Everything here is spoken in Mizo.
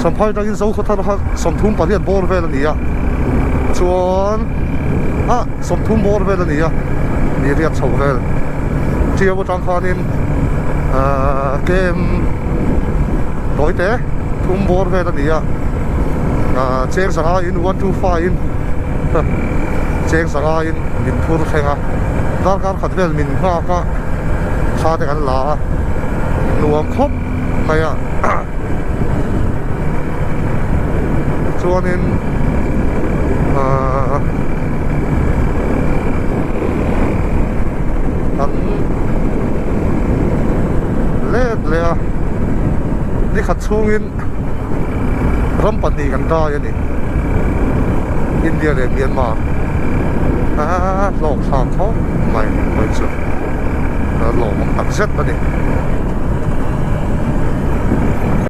Champhai atangin Zokhawthar kha 38 bawr vel a ni a, chuan ah 30 bawr vel a ni a, ni riat chho vel. Tiau atang khanin ahh kem tawite thum bawr vel a ni a, ahh cheng zanga in 125 in cheng zanga in min phur thleng a, darkar khat vel min nghak a, thla te kan la a, nuam khawp mai a. Chuanin ahh an let leh a nikhat chhungin ram pahnih kan dai a ni India leh Myanmar aa hlawk thlak khawp mai mai chu a lawmawm tak zet a ni.